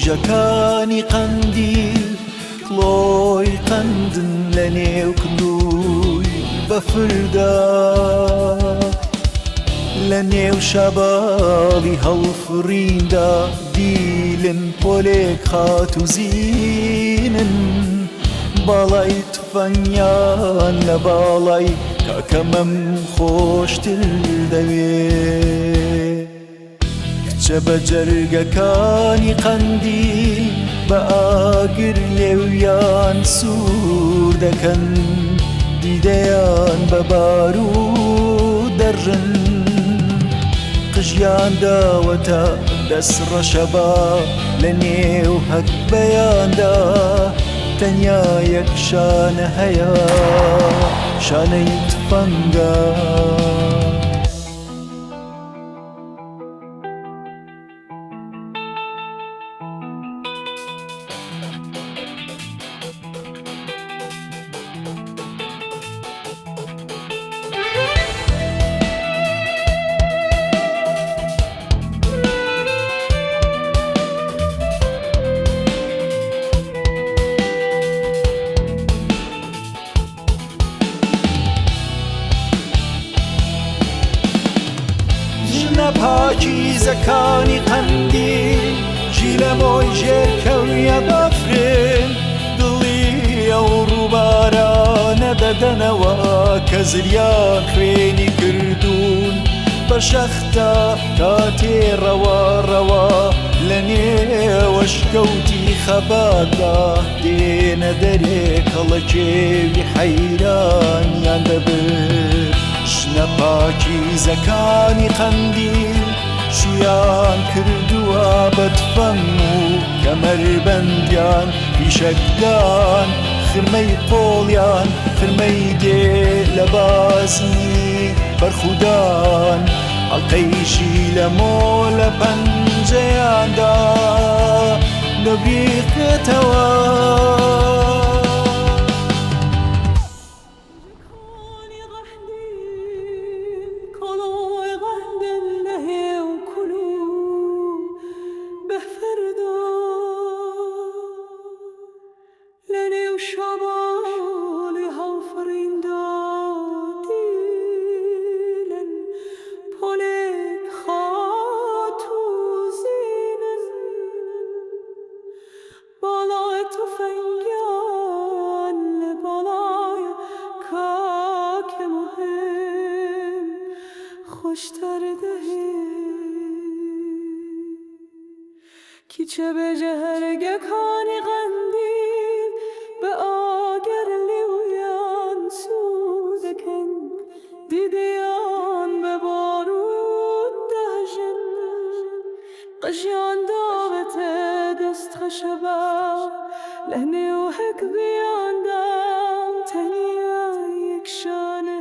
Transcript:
کیژەکانی قەندیل کڵۆی قەندن لە نێو کندووی بەفردا. لە نێو شەباڵی هەڵفڕیندا دیلن پۆلێک خاتوو زینن. باڵای تفەنگیان لە باڵای کاکەمەم خۆشتر دەوێ. کچە بە جەرگەکانی قەندیل بە ئاگر لێویان سوور دەکەن، دیدەیان بە باروود دەڕژن. قژیان داوەتە دەست ڕەشەبا لە نێو هەگبەیاندا تەنیا یەک شانە هەیە شانەی تفەنگە. ژنە پاکیزەکانی قەندیل ژیلەمۆی ژێر کەویە بەفرن دڵی ئەو ڕووبارانە دەدەنەوە کە زریان خوێنی کردوون بە شەختە کاتێ ڕەوا ڕەوا لە نێوەشکەوتی خەباتدا دێنە دەرێ کەڵەکێوی حەیرانیان دەبرد. ژنە پاکیزەکانی قەندیل شویان کردووە بە تفەنگ و کەمەربەندیان فیشەکدان، خرمەی قۆڵیان خرمەی دێ لە بازنی بەرخودان، ئەڵقەی ژیلەمۆ لە پەنجەیاندا دەبریقێتەوە. لەنێو شەماڵی هەڵفڕیندا دیلن پۆلێک خاتوو زینن باڵای تفەنگیان لە باڵای کاکە موهیم خۆشتر دەهێ. کیچە بە جەرگەکانی قەندیل بە ئاگر لێویان سوور دەکەن، دیدەیان بە باروود دەهژن، قژیان داوەتە دەست خەشەبا لە نێو هەگبەیاندا تەنیا یەک شانە.